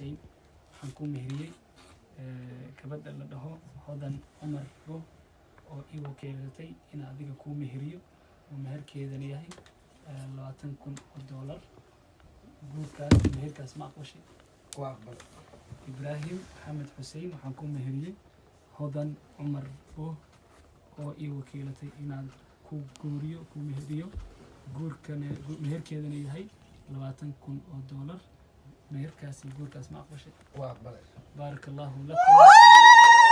Xuseen, waxaan ku meheriyey gabadha la dhaho Hodan Cumar Buh oo ii wakiilatay in adiga kuu meheriyo, oo meherkeedana yahay $20,000. Guurkaas, meherkaas ma aqbashay? Waa aqbal. Ibraahim Maxamed Xuseen, waxaan ku meheriyey Hodan Cumar Buh oo ii wakiilatay inaan ku guuriyo, ku meheriyo, guurkana meherkeedana yahay $20,000. Meherkaasi, guurkaas ma aqbashay? Waa aqbalay. Baaraka allahu lakum.